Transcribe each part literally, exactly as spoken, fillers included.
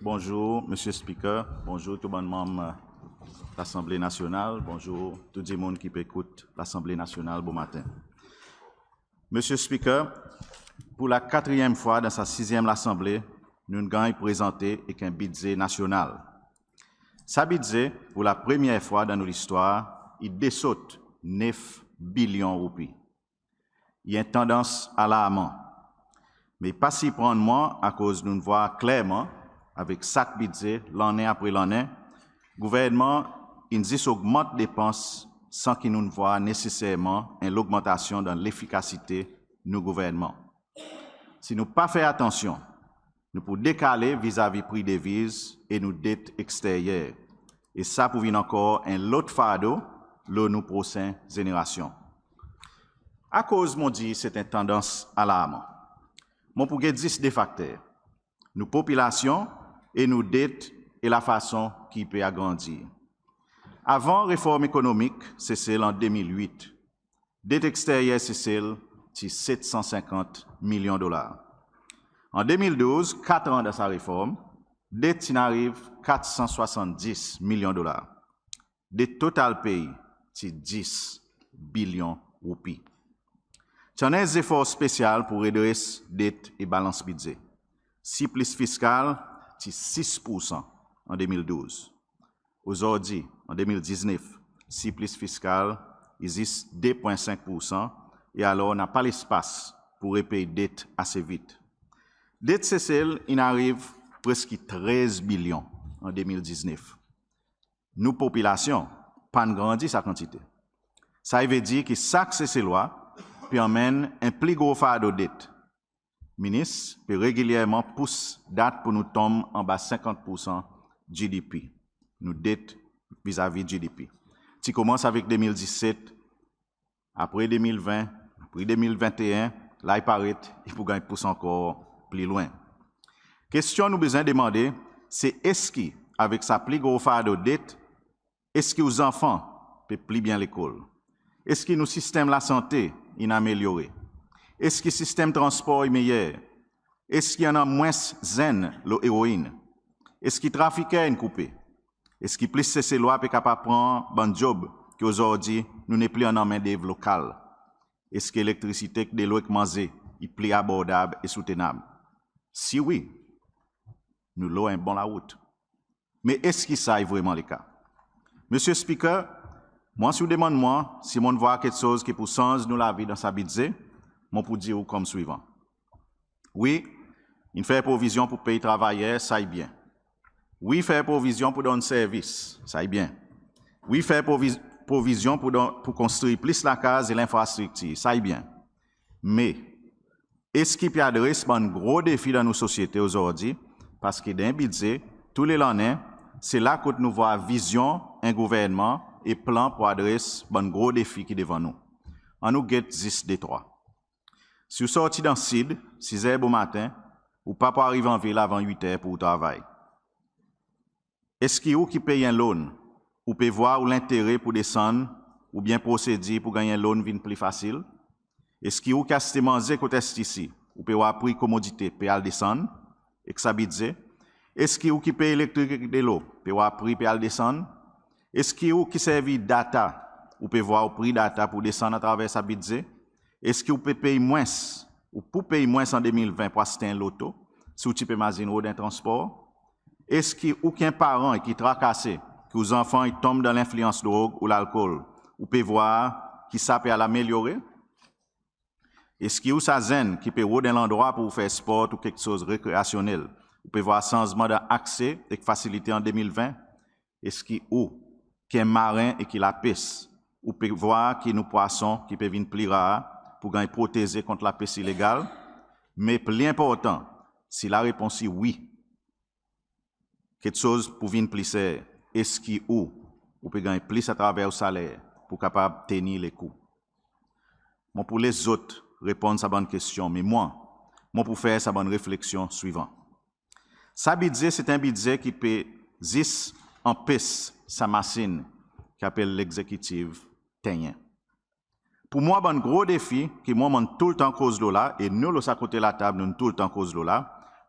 Bonzour Mr Speaker. Bonzour tou bann Manm Lasanble Nasyonal. Bonzour tou dimoun ki pe ekout Lasanble Nasyonal bomaten. Mr Speaker, pour la katriyenm fwa dan sa sizyenm Lasanble, nou'n ganny prezante ek en Bidze Nasyonal. Sa Bidze, pour la premyer fwa dan nou listwar, i desot nef bilyon roupi. I en tandans alarman. Me i pa sirprann mwan akoz nou'n vwar klerman avek sak Bidze, lannen apre lannen, Gouvernman in zis ogmant depans san ki nou'n vwar neseserman en logmantasyon dan lefikasite nou Gouvernman. Si nou pa fer atansyon, nou pou dekale vizavi pri deviz e nou det eksteryer. E sa pou vin ankor en lot fardo lo nou prosen zenerasyon. Akoz mon dir se en tandans alarman? Mon pou get zis de fakter: nou popilasyon e nou det e lafason ki i pe agrandir. Avan reform ekonomik Sesel an de mil wit, det eksteryer Sesel ti set san senkant milyon Dolar. An de mil douz, kat an dan sa reform, det ti'n ariv kat san swasanndis milyon Dolar. Det total pei ti dis bilyon roupi. Ti annan en zefor spesyal pour redres det e balans Bidze. Sirplis fiskal ti sis poursan an de mil douz. Ozordi, an de mil diznef, sirplis fiskal i zis de pwen senk poursan, e alor napa lespas pour repey det ase vit. Det Sesel in ariv preski trez bilyon an de mil diznef. Nou popilasyon pa'n grandi sa kantite. Sa i vedir ki sak Seselwa pe anmenn en pli gro fardo det. Minis pe regilyerman pous dat pour nou tonm anba senkant poursan GDP. Nou det vizavi GDP. Ti konmans avek de mil diset, apre de mil ven, apre de mil venteen, la i paret i pou ganny pous ankor pli lwen. Kestyon nou bezwen demande se, eski avek sa pli gro fardo det, eski ou zanfan pe pli byen lekol? Eski nou sistenm lasante in amelyore? Eski sistenm transpor i meyer? Eski annan mwens zenn lo eroin? Eski trafiker in koupe? Eski plis Seselwa pe kapab pran bann dyob ki ozordi nou nepli annan mendev lokal? Eski elektrisite ek delo ek manze i pli abordab e soutenab? Si wi, nou lo en bon larout. Me eski sa i vreman leka? Mr Speaker, mwan si ou demann mwan si mon'n vwar keksoz ki pou sanz nou lavi dan sa Bidze, mon pou dir ou konm swivan. Wi, in fer provizyon pour pey travayer, sa i byen. Wi, fer provizyon pour donn servis, sa i byen. Wi, fer provi- provizyon pour donn- pour konstrir plis lakaz e lenfrastriktir, sa i byen. Me eski i pe adres bann gro defi dan nou sosyete ozordi? Parski dan en Bidze, tou le lannen, se la kot nou vwar vizyon en Gouvernman e plan pour adres bann gro defi ki devan nou. Annou get zis de trwa. Si ou sorti dan Sid siz er bomaten, ou pa pou ariv anvil avan wit er pour ou travay. Eski ou ki pey en loan, ou pe vwar ou lentere pou desann, oubyen prosedir pour ganny en loan vin pli fasil? Eski ou ki aste manze kot STC, ou pe vwar pri komodite pe al desann ek sa Bidze? Eski ou ki pey elektrik ek delo pe vwar pri pe al desann? Eski ou ki servi data, ou pe vwar ou pri data pou desann atraver sa Bidze? Eski ou pe pey mwens, ou pou pey mwens an de mil ven pour aste en loto, si ou ti pe mazin rod en transpor? Eski ou ki en paran e ki trakase ki ou zanfan i tonm dan lenfliyans drog ou lalkol, ou pe vwar ki sa pe al amelyore? Eski ou sa zenn ki pe rod en landrwa pour ou fer spor ou keksoz rekreasyonnel, ou pe vwar sanzman dan akse ek fasilite an de mil ven? Eski ou ki en maren e ki lapes, ou pe vwar ki nou pwason ki pe vin pli rar pou ganny proteze kont lapes ilegal? Me pli enportan, si larepons i wi, keksoz pou vin pli ser, eski ou, ou pe ganny plis atraver ou saler pour kapab tenir lekou? Mon pou les zot reponn sa bann kestyon, me mwan, mon pou fer sa bann refleksyon swivan. Sa Bidze, se en Bidze ki pe zis anpes sa masin ki apel Legzekitiv tennyen. Pour mwan, bann gro defi ki mwan mon'n toultan koz lo la, e nou lo sa kote latab nou'n toultan koz lo la,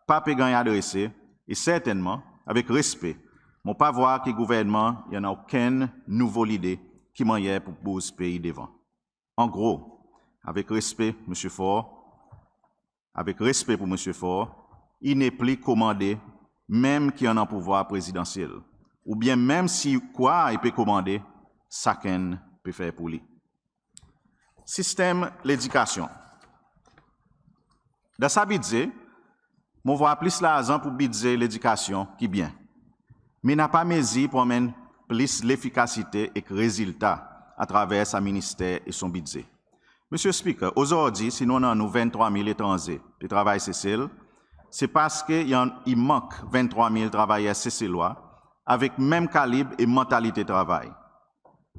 pa pe ganny adrese, e sertennman Avek respe, mon pa vwar ki Gouvernman i annan okenn nouvo lide ki mannyer pou bouz pei devan. An gro, avek respe Msye Faure, avek respe pou Msye Faure, i nepli komande menm ki annan pouvwar prezidansyel, oubyen menm si i krwar i pe komande, sakenn pe fer pou li. Sistenm Ledikasyon. Dan sa Bidze, mon vwar plis larzan pou Bidze Ledikasyon ki byen. Me napa mezir pou anmenn plis lefikasite ek rezilta atraver sa Minister e son Bidze. Mr Speaker, ozordi si nou annan nou venntrwa mil etranze pe travay Sesel, se parski i mank venntrwa mil travayer Seselwa avek menm kalib e mantalite travay.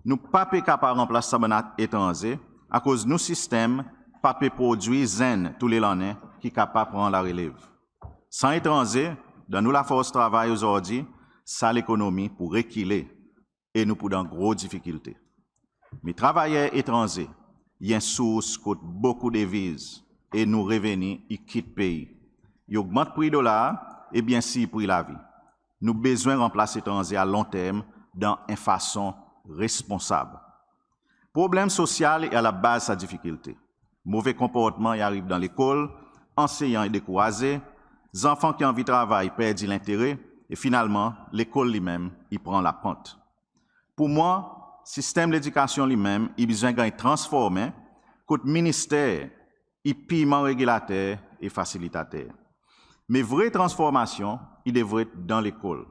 Nou pa pe kapab ranplas sa bann etranze, akoz nou sistenm pa pe prodwir zenn tou le lannen ki kapab pran larelev. San etranze dan nou lafors travay ozordi, sa lekonomi pou rekile e nou pou dan gro difikilte. Me travayer etranze i en sours kot bokou deviz e nou reveni i kit pei. I ogmant pri Dolar e byensir pri lavi. Nou bezwen ranplas etranze a lonterm dan en fason responsab. Problenm sosyal i alabaz sa difikilte. Move konportman i ariv dan lekol, ansenyan i dekouraze, zanfan ki anvi travay i perdi lentere e finalman lekol li menm i pran lapant. Pou mwan, sistenm ledikasyon li menm i bezwen ganny transformen kot Minister i pirman regilater e fasilitater. Me vre transformasyon i devret dan lekol,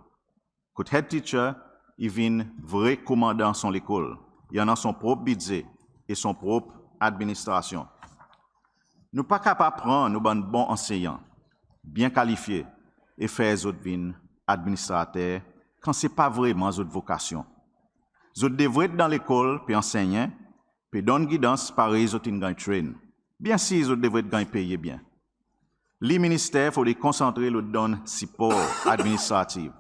kot headteacher i vin vre komandan son lekol, i annan son prop Bidze e son prop administrasyon. Nou pa kapab pran nou bann bon ansenyan, byen kalifye e fer zot vin administrater kan se pa vreman zot vokasyon. Zot devret dan lekol pe ansennyen, pe donn gidans parey zot in ganny train. Byensir zot devret ganny peye byen. Li Minister fodre konsantre lo donn sipor administrativ,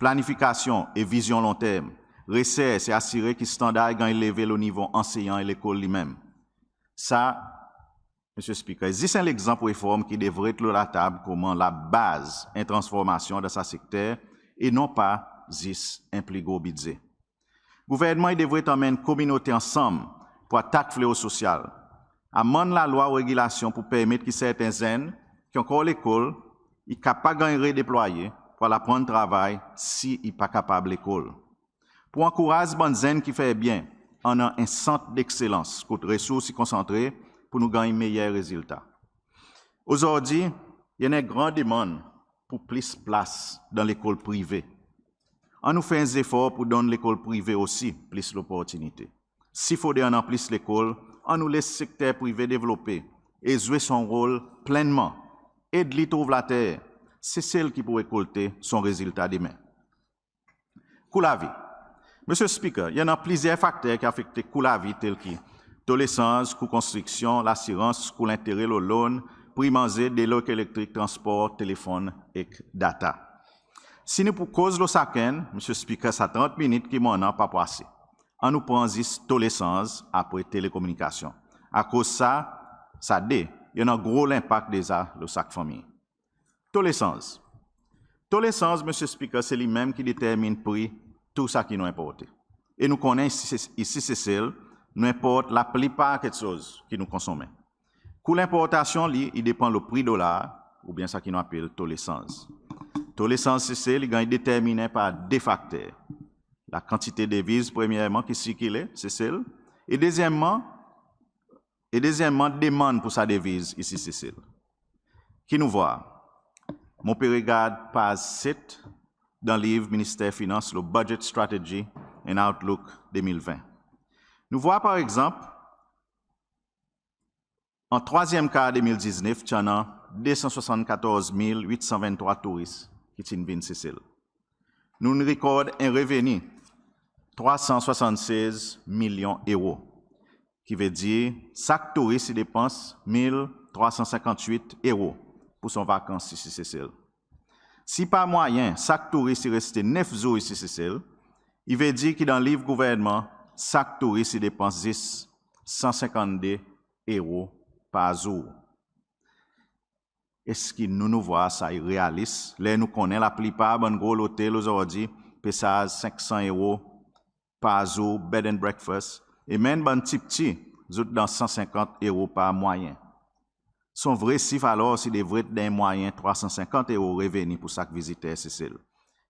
planifikasyon e vizyon lonterm, resers e asire ki standar i ganny leve lo nivo ansenyan e lekol li menm. Sa Mr Speaker, i zis en legzanp reform ki devret lo latab koman labaz en transformasyon dan sa sekter e non pa zis en pli gro Bidze. Gouvernman i devret anmenn kominote ansanm pou atak fleo sosyal. Amann Lalwa ou regilasyon pou permet ki serten zenn ki ankor lekol i kapab ganny redeplwaye pou al aprann travay si i pa kapab lekol. Pou ankouraz bann zenn ki fer byen annan en sant dekselans kot resours i konsantre pou nou ganny meyer rezilta. Ozordi i annan en gran demann pou plis plas dan lekol prive. Annou fer en zefor pou donn lekol prive osi plis loportinite. Si fodre annan plis lekol, annou les sekter prive devlope e zwe son rol plennman. Ed li trouv later, Sesel ki pou rekolte son rezilta demen. Kou lavi. Mr Speaker, i annan plizyer fakter ki afekte kou lavi tel ki to lesanz, kou konstriksyon, lasirans, kou lentere lo loan, pri manze, delo ek elektrik, transpor, telefonn ek data. Si nou pou koz lo sakenn, Mr Speaker, sa trant minit ki mon annan pa pou ase. Annou pran zis to lesanz, apre telekominikasyon. Akoz sa, sa de i annan gro lenpak deza lo sak fanmir. To lesanz. To lesanz Mr Speaker, se li menm ki determin pri tou sa ki nou enporte. E nou konnen isi Sesel nou enport laplipar keksoz ki nou konsonmen. Kou lenportasyon li i depan lo pri Dolar oubyen sa ki nou apel to lesanz. To lesanz Sesel i ganny determinen par de fakter. Lakantite deviz premyerman ki sirkile Sesel e dezyenmman e dezyenmman demann pou sa deviz isi Sesel. Ki nou vwar? Mon pe regard paz set dan liv Minister Finans lo Budget Strategy and Outlook de mil ven. Nou vwar par egzanp an trwazyenm kar de mil diznef ti annan de san swasann katorz mil wit san venntrwa touris ki ti'n vin Sesel. Nou'n rekord en reveni trwa san swasann sez milyon Ero. Ki vedir sak touris i depans mil trwa san senkant wit Ero pou son vakans isi Sesel. Si par mwayen sak touris i reste nef zour isi Sesel, i vedir ki dan liv Gouvernman sak touris i depans zis san senkant de Ero par zour. eski nou, nou vwar sa i realis ler nou konnen laplipar bann gro lotel ozordi pe sarz senk san euro par zour bed and breakfast, e menm bann pti pti zot dan san senkant euro par mwayen. Son vre sif alors i devret dan en mwayen trwa san senkant euro reveni pour sak viziter Sesel.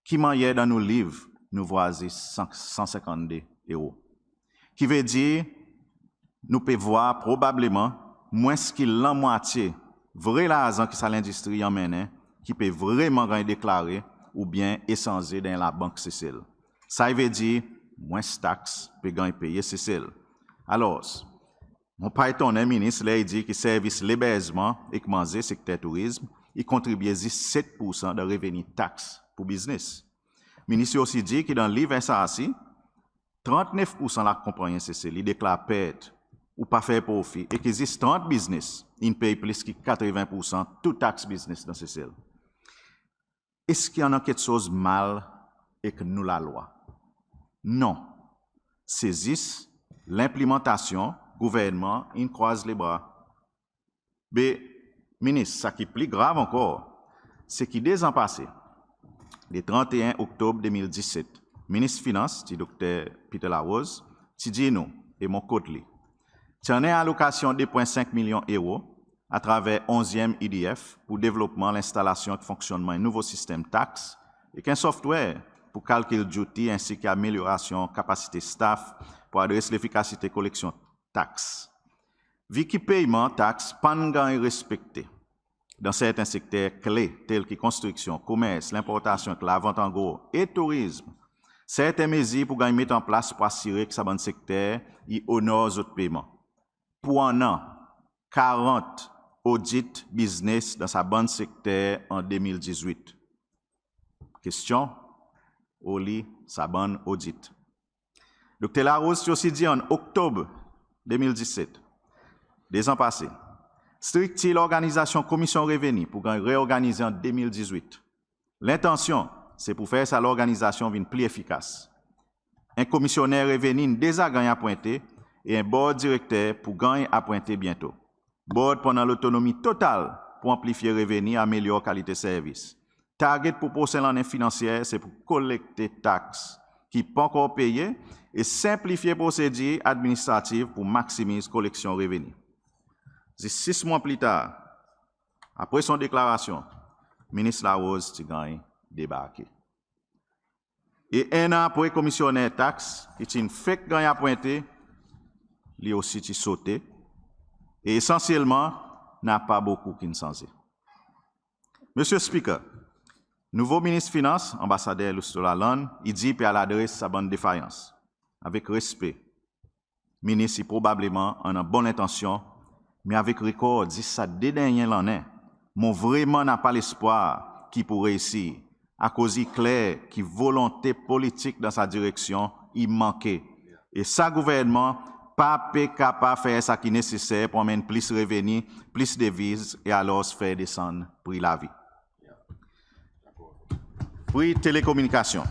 Ki mannyer dan nou liv nou vwar zis san, san senkannde euro? Ki vedir nou pe vwar probableman mwens ki lanmwatye vre larzan ki sa lendistri i anmennen ki pe vreman ganny deklare oubyen esanze dan en labank Sesel. Sa i vedir mwens tax pe ganny peye Sesel. Alors, mon pa etonnen Minis ler i dir ki servis leberzman ek manze, sekter tourizm, i kontribye zis set poursan dan reveni tax pour biznes. Minis i osi dir ki dan liv SRC, trant nef poursan lakonpannyen Sesel i deklar pert ou pa fer profi e ki zis trant biznes in pey plis ki katreven poursan tou tax biznes dan Sesel. Eski i annan keksoz mal ek nou Lalwa? Non. Se zis lenplimantasyon Gouvernman in krwaz lebra. Be Minis, sa ki pli grav ankor, se ki de zan pase, le trant e en Oktob de mil diset, Minis Finans, ti Dokter Peter Larose, ti dir nou, e mon kot li, ti annan en alokasyon de pwen senk milyon euro atraver onzyenm EDF pour devlopman, lenstalasyon ek fonksyonnman en nouvo sistenm tax ek en software pour kalkil duty ensi ki amelyorasyon kapasite staff pour adres lefikasite koleksyon tax. Vi ki peyman tax pa'n ganny respekte dan serten sekter kle tel ki konstriksyon, komers, lenportasyon ek lavant an gro e tourizm, serten mezir pou ganny met an plas pou asire ki sa bann sekter i onor zot peyman. Pou annan karant odit biznes dan sa bann sekter an de mil dizwit. Kestyon, oli sa bann odit? Dokter Larose ti osi dir an Oktob de mil diset, de zan pase, striktir lorganizasyon Komisyon Reveni pou ganny reorganize an de mil dizwit. Lentansyon se pou fer sa lorganizasyon vin pli efikas. En Komisyoner Reveni in deza ganny apwente e en Board Direkter pou ganny apwente byento. Board pou annan lotonomi total pou anplifye reveni, amelyor kalite servis. Target pou prosen lannen finansyer se pou kolekte tax ki pa ankor peye e senplifye prosedir administrativ pou maksimiz koleksyon reveni. Zis sis mwan pli tar, apre son deklarasyon, Minis Larose ti ganny debarke. E en an apre, Komisyoner Tax ki ti'n fek ganny apwente, li osi ti sote. E esansyelman napa bokou ki'n sanze. Mr Speaker, nouvo Minis Finans, Anbasader Loustau-Lalanne, i dir i pe al adres sa bann defayans. Avek respe, Minis i probableman annan bon lentansyon, me avek rekord zis sa de dernyen lannen, mon vreman napa lespwar ki i pou reisir, akoz i kler ki volonte politik dan sa direksyon i manke. E sa Gouvernman pa pe kapab fer sa ki neseser pou anmenn plis reveni, plis deviz e alors fer desann pri lavi. Pri telekominikasyon.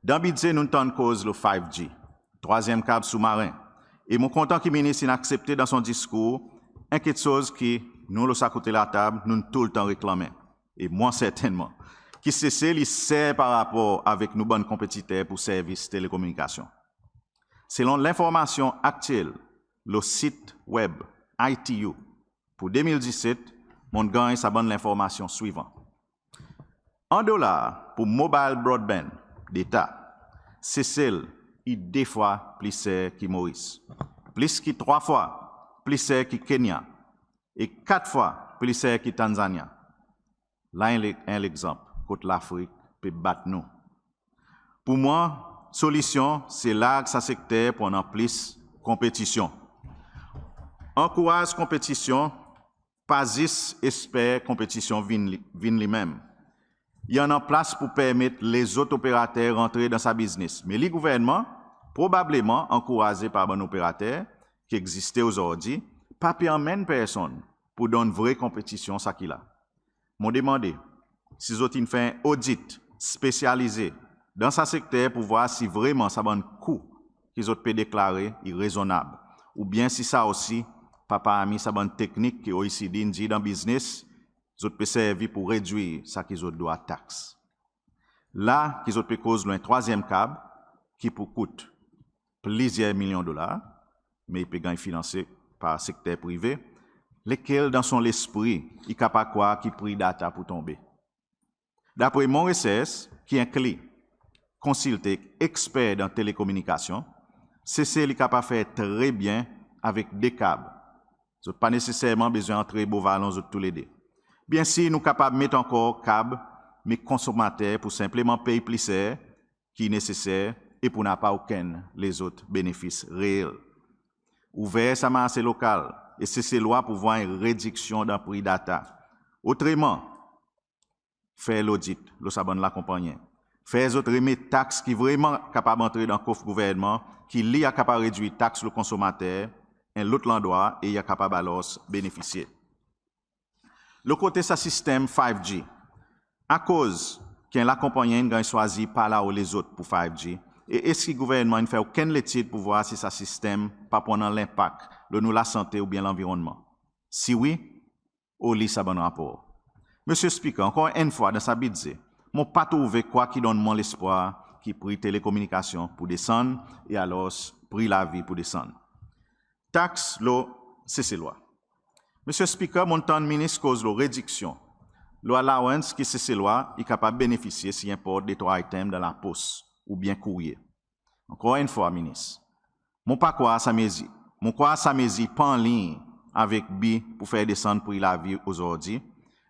Dan Bidze nou'n tann koz lo five G, trwazyenm kab soumaren. E mon kontan ki Minis in aksepte dan son diskour en keksoz ki nou lo sa kote latab nou'n toultan reklamen, e mwan sertennman, ki Sesel i ser par rapor avek nou bann konpetiter pour servis telekominikasyon. Selon lenformasyon aktyel lo sit web ITU pour de mil diset, mon'n ganny sa bann lenformasyon swivan. An dolar pour mobile broadband data, Sesel i de fwa pli ser ki Moris, plis ki trwa fwa pli ser ki Kenya e kat fwa pli ser ki Tanzania. La en le- en legzanp kot Lafrik pe bat nou. Pour mwan, solisyon se larg sa sekter pour annan plis konpetisyon. Ankouraz konpetisyon, pa zis esper konpetisyon vin li- vin li menm. I annan plas pour permet lezot operater rantre dan sa biznes. Me li Gouvernman, probableman ankouraze par bann operater ki egziste ozordi, pa pe anmenn personn pour donn vre konpetisyon sa ki la. Mon demande si zot in fer en odit spesyalize dan sa sekter pour vwar si vreman sa bann kou ki zot pe deklare i rezonnab, oubyen si sa osi pa parmi sa bann teknik ki OECD in dir dan biznes zot pe servi pou redwir sa ki zot dwa taks. La ki zot pe koz lo en trwazyenm kab ki pou kout plizyer milyon Dolar, me i pe ganny finanse par sekter prive, lekel dan son lespri i kapab krwar ki pri data pou tonbe? Dapre mon resers ki enkli konsilte ek eksper dan telekominikasyon, Sesel i kapab fer tre byen avek de kab. Zot pa neseserman bezwen antre Beau Vallon zot toulede. Byensir nou kapab met ankor kab, me konsonmater pou senpleman pey pli ser ki i neseser e pou napa okenn lezot benefis reel. Ouver sa marse lokal e Seselwa pou vwar en rediksyon dan pri data. Otreman, fer lodit lo sa bann lakonpannyen. Fer zot remet taks ki vreman kapab antre dan kof Gouvernman, ki li a kapab redwir taks lo konsonmater en lot landrwa e i a kapab alors benefisye. Lo kote sa sistenm five G, akoz ki en lakonpannyen in ganny swazir par lao lezot pou five G? E eski Gouvernman in fer okenn letid pou vwar si sa sistenm pa pou annan lenpak lo nou lasante oubyen lanvironnman? Si wi, oli sa bann rapor? Mr Speaker, ankor enn fwa dan sa Bidze, mon pa trouve kwa ki donn mwan lespwar ki pri telekominikasyon pou desann e alors pri lavi pou desann. Taks lo Seselwa. Mr Speaker, mon'n tann Minis koz lo rediksyon lo allowance ki Seselwa i kapab benefisye si i enport detrwa item dan lapos oubyen kourye. Ankor enn fwa Minis, mon pa krwar sa mezir. Mon krwar sa mezir pa anliny avek bi pou fer desann pri lavi ozordi,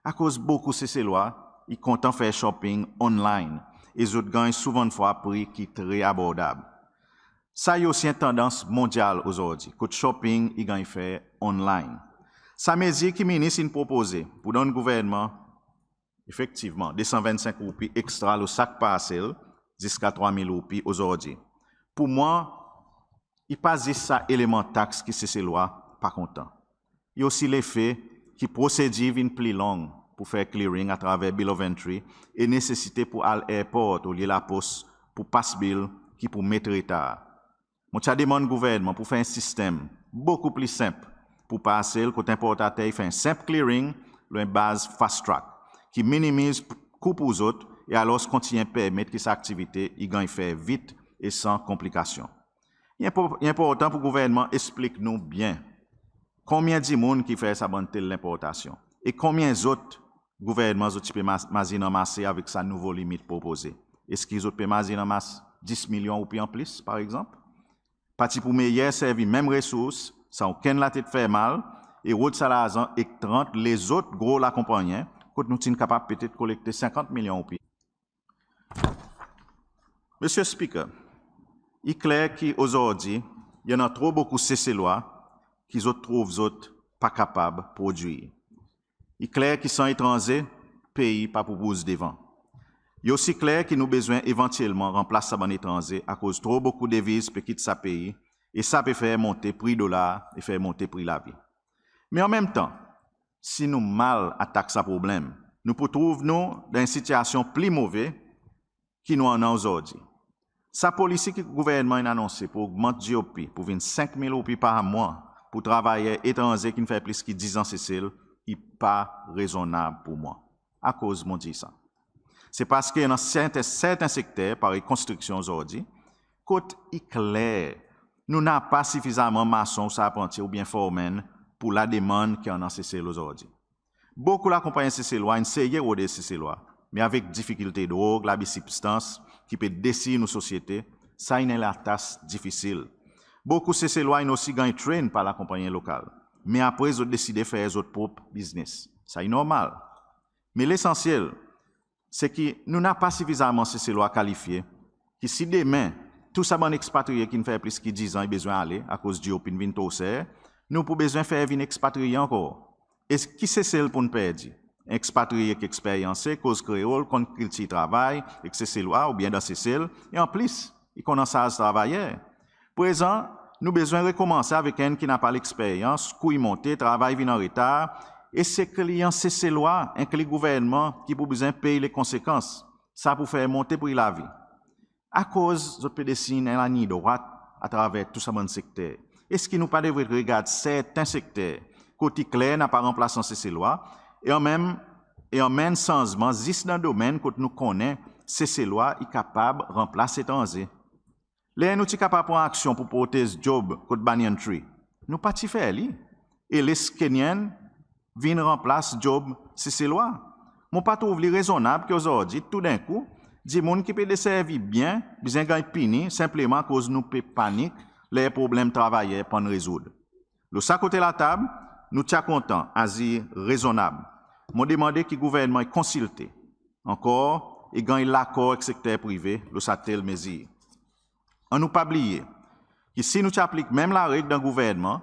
akoz bokou Seselwa i kontan fer shopping online e zot ganny souvandfwa pri ki tre abordab. Sa i osi en tandans mondyal ozordi, kot shopping i ganny fer online. Sa mezir ki Minis in propoze pou donn Gouvernman efektivman de san venn senk roupi ekstra lo sak parsel ziska trwa mil roupi ozordi, pou mwan i pa zis sa eleman taks ki Seselwa pa kontan. I osi lefe ki prosedir vin pli long pou fer clearing atraver Bill of Entry e nesesite pou al airport olye lapos pou pas bill ki pou met retar. Mon ti a demann Gouvernman pou fer en sistenm bokou pli senp pou parsel kot enportater i fer en senp clearing lo en baz fast track ki minimiz kou pou zot e alors kontinyen permet ki sa aktivite i ganny fer vit e san konplikasyon. I enpo- i enportan pou Gouvernman eksplik nou byen konbyen dimoun ki fer sa bann tel lenportasyon e konbyen zot Gouvernman zot ti pe ma- mazin anmase avek sa nouvo limit propoze. Eski zot pe mazin anmas dis milyon roupi an plis par egzanp? Pa ti pou meyer servi menm resours san okenn latet fermal e rod sa larzan ek trant lezot gro lakonpannyen kot nou ti'n kapab petet kolekte senkant milyon roupi? Mr Speaker, i kler ki ozordi i annan tro bokou Seselwa ki zot trouv zot pa kapab prodwir. I kler ki san etranze, pei pa pou bouz devan. I osi kler ki nou bezwen evantyelman ranplas sa bann etranze akoz tro bokou deviz pe kit sa pei e sa pe fer monte pri Dolar e fer monte pri lavi. Me an menm tan, si nou mal atak sa problenm, nou pou trouv nou dan en sityasyon pli move ki nou annan ozordi. Sa Polisi ki Gouvernman in anonse pou ogmant GOP pou vin senk mil roupi par mwan pou travayer etranze ki'n fer plis ki diz an Sesel i pa rezonnab pou mwan. Akoz mon dir sa? Se parski i annan serten, serten sekter parey konstriksyon ozordi kot i kler nou napa sifizaman mason ou sarpantye oubyen foreman pou lademann ki annan Sesel ozordi. Bokou lakonpannyen Seselwa in seye rode Seselwa, me avek difikilte drog, labi sibstans ki pe desir nou sosyete, sa in en latas difisil. Bokou Seselwa in osi ganny train par lakonpannyen lokal, me apre zot deside fer zot prop biznes. Sa i normal. Me lesansyel se ki nou napa sifizaman Seselwa kalifye ki si demen tou sa bann ekspatriye ki'n fer plis ki diz an i bezwen ale akoz GOP in vin tro ser, nou pou bezwen fer vin ekspatriye ankor. E ki Sesel pou'n perdi? En ekspatriye ki eksperyanse, koz Kreol, konn kiltir travay ek Seselwa oubyen dan Sesel e an plis i konn ansarz travayer. Prezan nou bezwen rekomanse avek enn ki napa leksperyans, kou i monte, travay vin an retar e se kliyan Seselwa enkli Gouvernman ki pou bezwen pey lekonsekans. Sa pou fer monte pri lavi. Akoz zot pe desin en laliny drwat atraver tou sa bann sekter? Eski nou pa devret regard serten sekter kot i kler napa ranplasan Seselwa e an menm e anmenn sanzman zis dan domenn kot nou konnen Seselwa i kapab ranplas etranze. Ler nou ti kapab pran aksyon pour protez dyob kot Banyan Tree, nou pa ti fer li e les Kenyan vin ranplas dyob Seselwa. Mon pa trouv li rezonnab ki ozordi toudenkou dimoun ki pe deservi byen bezwen ganny pini senpleman akoz nou pe panik ler problenm travayer pa'n rezourd. Lo sa kote latab, nou ti a kontan azir rezonnab. Mon demande ki Gouvernman i konsilte ankor e ganny lakor ek sekter prive lo sa tel mezir. Annou pa bliye ki si nou ti aplik menm lareg dan Gouvernman,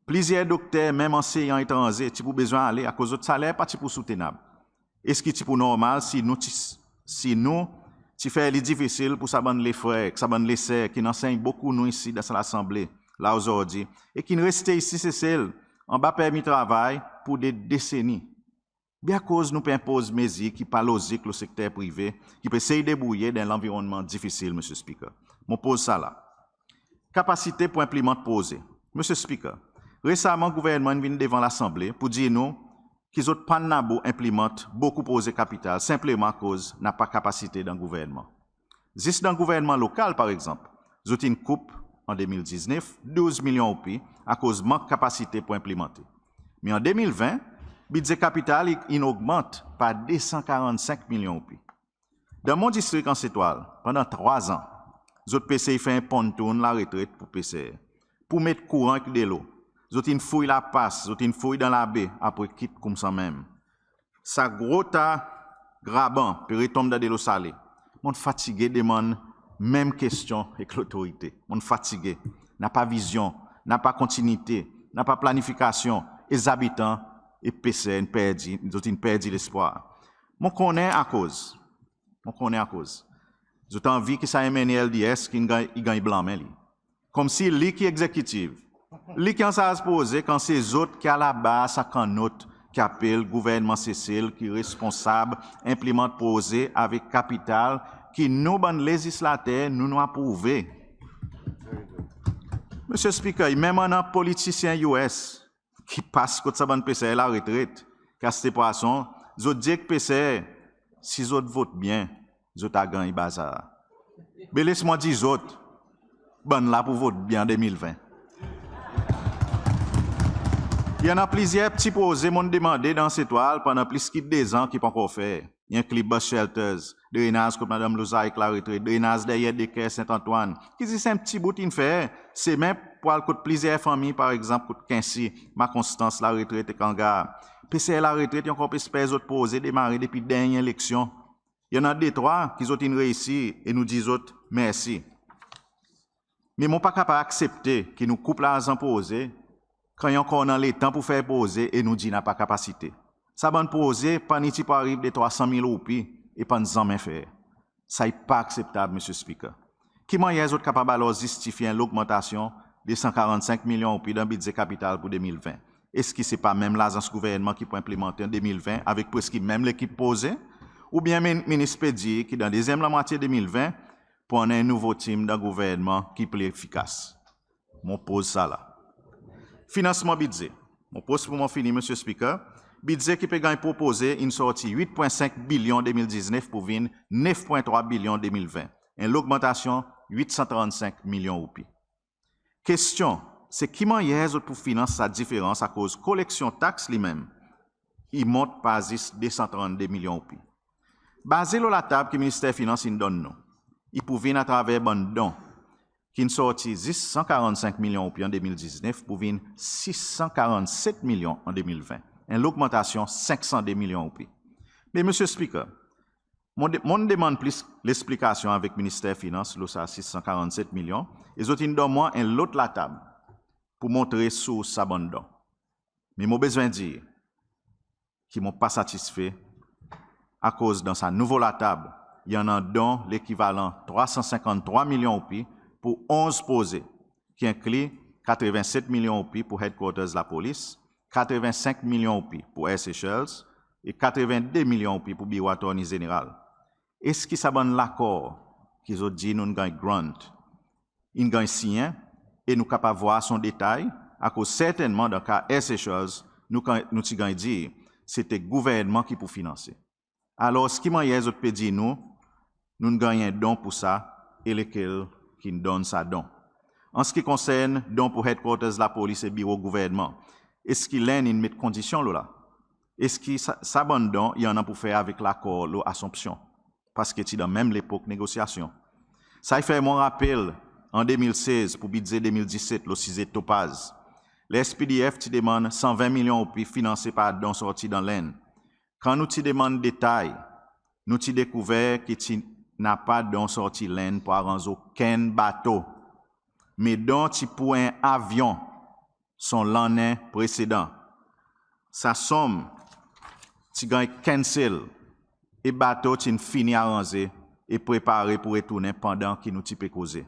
plizyer dokter, menm ansenyan etranze ti pou bezwen ale akoz zot saler pa ti pou soutenab. Eski ti pou normal si nou ti, si nou ti fer li difisil pour sa bann lefrer ek sa bann leser ki'n ansenny bokou nou isi dan sa Lasanble la ozordi e ki'n reste isi Sesel anba permi travay pour de deseni, be akoz nou pe enpoz mezir ki pa lozik lo sekter prive ki pe sey debourye dan en lanvironnman difisil, Mr Speaker? Mon poz sa la. Kapasite pour enplimant proze. Mr Speaker, resaman Gouvernman in vin devan Lasanble pour dir nou ki zot pa'n nabou enplimant bokou proze kapital senpleman akoz napa kapasite dan Gouvernman. Zis dan Gouvernman Lokal par egzanp, zot in koup an de mil diznef douz milyon roupi akoz mank kapasite pour enplimante. Me an de mil ven, Bidze Kapital in ogmant par de san karannsenk milyon roupi. Dan mon distrik Anse Etoile, pandan trwa an, zot pe sey fer en pontoon laretret pour peser, pour met kouran ek delo. Zot in fouy lapas, zot in fouy dan labe, apre kit koumsa menm. Sa gro ta graban pe retonm dan delo sale. Mon'n fatige demann menm kestyon ek Lotorite. Mon'n fatige. Napa vizyon, napa kontinite, napa planifikasyon e zabitan e peser in perdi, zot in perdi lespwar. Mon konnen akoz. Mon konnen akoz. Zot anvi ki sa MNA LDS ki i ganny blanmen li. Konmsi li ki egzekitiv, li ki ansarz proze, kan se zot ki alabar sa kannot ki apel Gouvernman Sesel ki responsab enplimant proze avek kapital ki nou bann lezislater nou, nou aprouve. Mr Speaker, i menm annan politisyen US ki pas kot sa bann peser laretret ki aste pwason, zot dir ek peser si zot vot byen, zot a ganny bazar. Be les mwan dir zot, bannla pou vot byen an de mil ven. I annan plizyer pti proze mon'n demande dan Anse Etoile pandan plis ki de an ki pa ankor fer. I enkli bus shelters, drenaz kot Madanm Lozaik laretret, drenaz deryer daycare St Antoine, ki zis en pti bout in fer, semen pou al kot plizyer fanmir par egzanp kot Quincy, Maconstance laretret ek Angar. Peser laretret i ankor pe esper zot proze demare depi dernyen eleksyon. I annan de trwa ki zot in reisir e nou dir zot mersi. Me mon pa kapab aksepte ki nou koup larzan proze, kan i ankor annan letan pou fer proze e nou dir napa kapasite. Sa bann proze pa'n i ti pou ariv de trwa san mil roupi e pa'n zanmen fer. Sa i pa akseptab Mr Speaker. Ki mannyer zot kapab alor zistifye en logmantasyon de san karannsenk milyon roupi dan Bidze Kapital pour de mil ven? Eski se pa menm lazans Gouvernman ki pou enplimante an de mil ven avek preski menm lekip proze? Oubyen Minis pe dir ki dan dezyenm lanmwatye de mil ven pou annan en nouvo tim dan Gouvernman ki pli efikas? Mon poz sa la. Finansman Bidze. Mon pros pour mon fini Mr Speaker. Bidze ki pe ganny propoze in sorti wit pwen senk bilyon de mil diznef pou vin nef pwen trwa bilyon de mil ven. En logmantasyon wit san trannsenk milyon roupi. Kestyon se ki mannyer zot pou finans sa diferans akoz koleksyon taks li menm i mont par zis de san trannde milyon roupi. Baze lo latab ki Minister Finans in donn nou, i pou vin atraver bann don ki'n sorti zis san karannsenk milyon roupi an de mil diznef pou vin sis san karannset milyon an de mil ven. En logmantasyon senk san de milyon roupi. Me Mr Speaker, mon'n demann plis lesplikasyon avek Minister Finans lo sa sis san karannset milyon e zot in donn mwan en lot latab pou montre sours sa bann don. Me mon bezwen dir ki mon pa satisfe akoz dan sa nouvo latab i annan don lekivalan trwa san senkanntrwa milyon roupi pour onz proze ki enkli katreven set milyon roupi pour Headquarters Lapolis, katreven senk milyon roupi pour Air Seychelles e katreven de milyon roupi pour Biro Attorney Zeneral. Eski sa bann lakor ki zot dir nou'n ganny grant in ganny sinyen e nou kapab vwar son detay? Akoz sertennman dan ka Air Seychelles nou ti ganny dir sete Gouvernman ki pou finanse. Alors ki mannyer zot pe dir nou, nou'n ganny en don pou sa e lekel ki'n donn sa don? An se ki konsern don pou Headquarters Lapolis e Biro Gouvernman, eski Lenn in met kondisyon lo la? Eski sa, sa bann don i annan pou fer avek lakor lo Assomption? Parski ti dan menm lepok negosyasyon. Sa i fer mwan rapel an de mil sez pou Bidze de mil diset lo size Topaz, ler SPDF ti demann san ven milyon roupi finanse par don sorti dan Lenn. Kan nou ti demann detay, nou ti dekouver ki ti napa don sorti Lenn pou aranz okenn bato. Me don ti pou en avyon son lannen presedan. Sa sonm ti ganny cancel e bato ti'n fini aranze e prepare pou retournen pandan ki nou ti pe koze.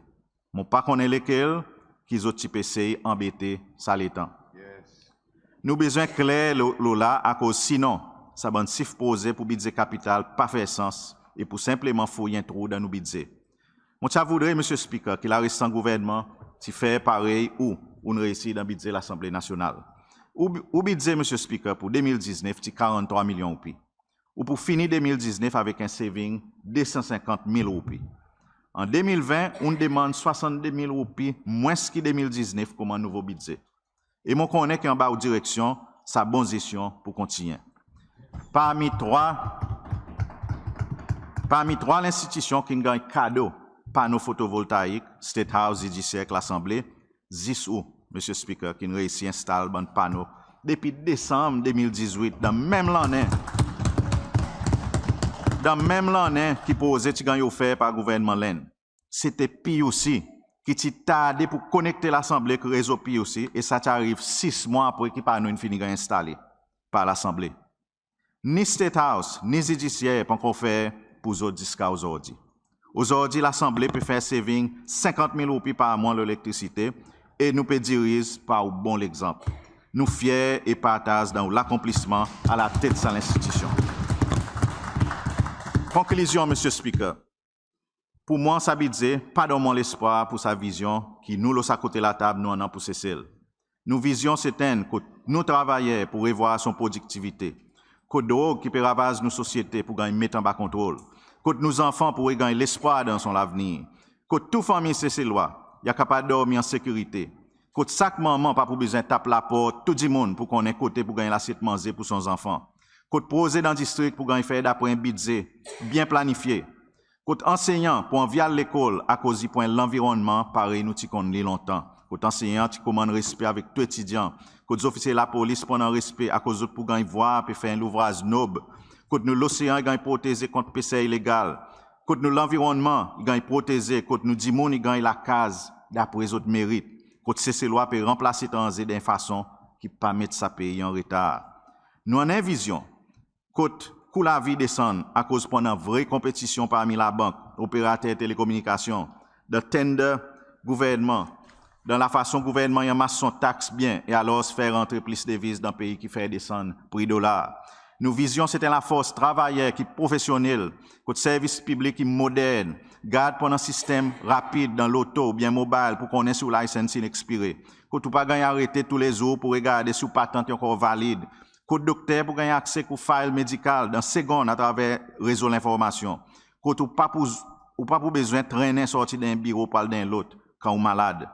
Mon pa konnen lekel ki zot ti pe sey anbete sa letan. Nou bezwen kler lo, lo la akoz sinon sa bann sif proze pou Bidze Kapital pa fer sans e pou senpleman fouy en trou dan nou Bidze. Mon ti a voudre Mr Speaker ki larestan Gouvernman ti fer parey ou ou'n reisir dan Bidze Lasanble Nasyonal. Ou, ou Bidze Mr Speaker pou de mil diznef ti karanntrwa milyon roupi. Ou pou fini de mil diznef avek en saving de san senkant mil roupi. An de mil ven ou'n demann swasann de mil roupi mwens ki de mil diznef konman nouvo Bidze. E mon konnen ki anba ou direksyon sa bon zesyon pou kontinyen. Parmi trwa, parmi trwa lenstitisyon ki'n ganny kado pano fotovoltaik, State House, Zidisyer ek Lasanble, zis ou Mr Speaker ki'n reisi enstal bann pano depi Desanm de mil dizwit dan menm lannen, dan menm lannen ki proze ti ganny ofer par Gouvernman Lenn. Sete PUC ki ti tarde pou konekte Lasanble ek rezo PUC e sa ti ariv sis mwan apre ki pano in fini ganny enstale par Lasanble. Ni State House ni Zidisyer pa ankor fer pou zot ziska ozordi. Ozordi Lasanble pe fer saving senkant mil roupi par mwan lo elektrisite e nou pe diriz par ou bon legzanp. Nou fyer e partaz dan ou lakonplisman alatet sa lenstitisyon. Konklizyon Mr Speaker, pou mwan sa Bidze pa donn mwan lespwar pou sa vizyon ki nou lo sa kote latab nou annan pou Sesel. Nou vizyon se tenn kot nou travayer pou revwar son prodiktivite, kot drog ki pe ravaz nou sosyete pou ganny met anba kontrol, kot nou zanfan pou reganny lespwar dan son lavenir, kot tou fanmir Seselwa i a kapab dormi an sekirite, kot sak manman pa pou bezwen tap laport tou dimoun pou konnen kote pou ganny lasyet manze pou son zanfan, kot proze dan distrik pou ganny fer dapre en Bidze byen planifye, kot ansenyan pou anvi al lekol akoz i pou en lanvironnman parey nou ti konn li lontan, kot ansenyan ti komann respe avek tou etidyan, kot zofisye lapolis pou annan respe akoz zot pou ganny vwar pe fer en louvraz nob, kot nou losean i ganny proteze kont peser ilegal, kot nou lanvironnman i ganny proteze, kot nou dimoun i ganny lakaz dapre zot merit, kot Seselwa pe ranplas etranze dan en fason ki pa met sa pei an retar. Nou annan en vizyon kot kou lavi i desann akoz pou annan vre konpetisyon parmi labank, operater telekominikasyon, dan tender Gouvernman, dan lafason Gouvernman i anmas son taks byen e alors fer rantre plis deviz dan pei ki fer desann pri dolar. Nou vizyon se tenn lafors travayer ki profesyonnel, kot servis piblik i modern, gard pou annan sistenm rapid dan loto oubyen mobile pou konnen si ou license in ekspire, kot ou pa ganny arete toulezour pou regarde si ou patant i ankor valid, kot dokter pou ganny akse ek ou file medikal dan segonn atraver rezo lenformasyon, kot ou pa pou, ou pa pou bezwen trennen sorti dan en biro pou al dan en lot kan ou malad.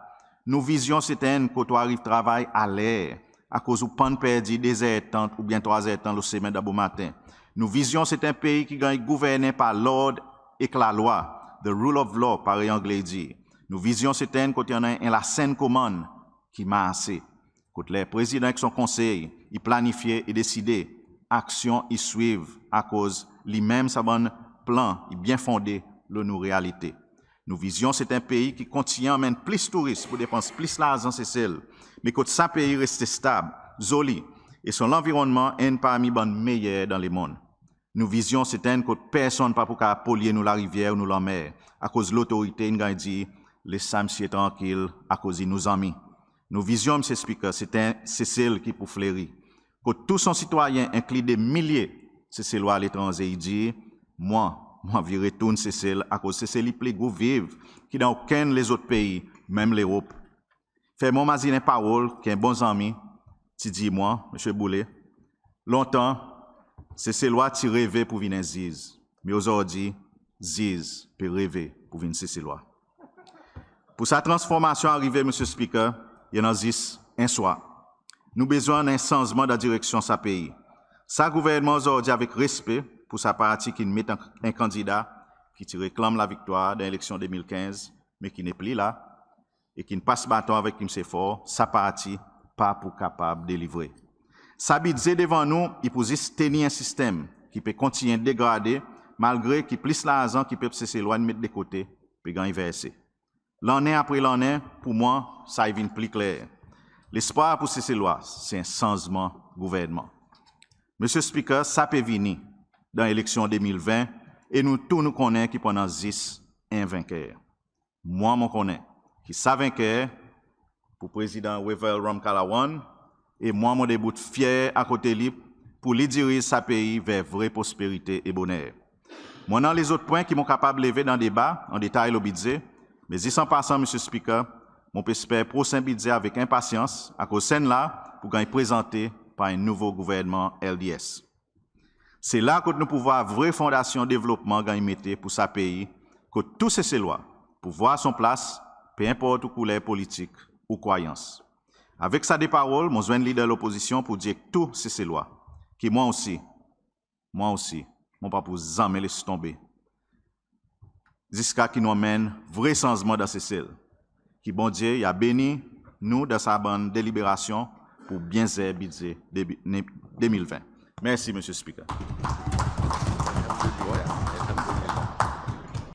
Nou vizyon se tenn kot ou ariv travay aler akoz ou pa'n perdi de zerdtan oubyen trwa zerdtan lo semen dan bomaten. Nou vizyon se tenn pei ki ganny gouvernen par lord ek lalwa, the rule of law parey Angle i dir. Nou vizyon se tenn kot i annan en lasenn komann ki marse, kot ler Prezidan ek son konsey i planifye e deside, aksyon i swiv akoz li menm sa bann plan i byen fonde lo nou realite. Nou vizyon se tenn pei ki kontinyen anmenn plis touris pou depans plis larzan Sesel, me kot sa pei i reste stab, zoli e son lanvironnman enn parmi bann meyer dan lemonn. Nou vizyon se tenn kot personn pa pou kapab polye nou larivyer ou nou lanmer akoz lotorite in ganny dir les sa msye trankil akoz i nou zanmi. Nou vizyon Mr Speaker se tenn Sesel ki pou fleri, kot tou son sitwayen enkli de milye Seselwa aletranze i dir, mwan, mon anvi retourn Sesel akoz Sesel i pli gou viv ki dan okenn lezot pei, menm Lerop. Fer mwan mazin en parol ki en bon zanmi ti dir mwan, Msye Boule, lontan Seselwa ti reve pou vin en Ziz, me ozordi Ziz pe reve pou vin Seselwa. Pou sa transformasyon arive Mr Speaker, i annan zis en swa. Nou bezwen annan en sanzman dan direksyon sa pei. Sa Gouvernman ozordi, avek respe pou sa parti ki'n met en kandida ki ti reklanm laviktwar dan eleksyon de mil kenz, me ki nepli la, e ki'n pas baton avek Mr Faure, sa parti pa pou kapab delivre. Sa Bidze devan nou i pou zis tenir en sistenm ki pe kontinyen degrade, malgre ki plis larzan ki pep Seselwa in met de kote pe ganny verse. Lannen apre lannen, pou mwan sa i vin pli kler. Lespwar pou Seselwa se en sanzman Gouvernman. Mr Speaker, sa pe vini dan eleksyon de mil ven, e nou tou nou konnen ki pou annan zis en venker. Mwan mon konnen ki sa venker pou Prezidan Wavel Ramkalawan, e mwan mon debout fyer akote li pou li diriz sa pei ver vre prosperite e boner. Mon annan lezot pwen ki mon kapab leve dan deba an detay lo Bidze, me zis an pasan Mr Speaker, mon pe esper prosen Bidze avek enpasyans, akoz sennla pou ganny prezante par en nouvo Gouvernman LDS. Se la kot nou pou vwar vre fondasyon devlopman ganny mete pou sa pei, kot tou Seselwa pou vwar son plas, pe enport ou kouler politik ou krwayans. Avek sa de parol, mon zwenn Leader Lopozisyon pou dir ek tou Seselwa ki mwan osi, mwan osi mon pa pou zanmen les tonbe ziska ki nou anmenn vre sanzman dan Sesel. Ki Bondye i a beni nou dan sa bann deliberasyon pou byen zer Bidze de mil ven. Mersi Mr Speaker.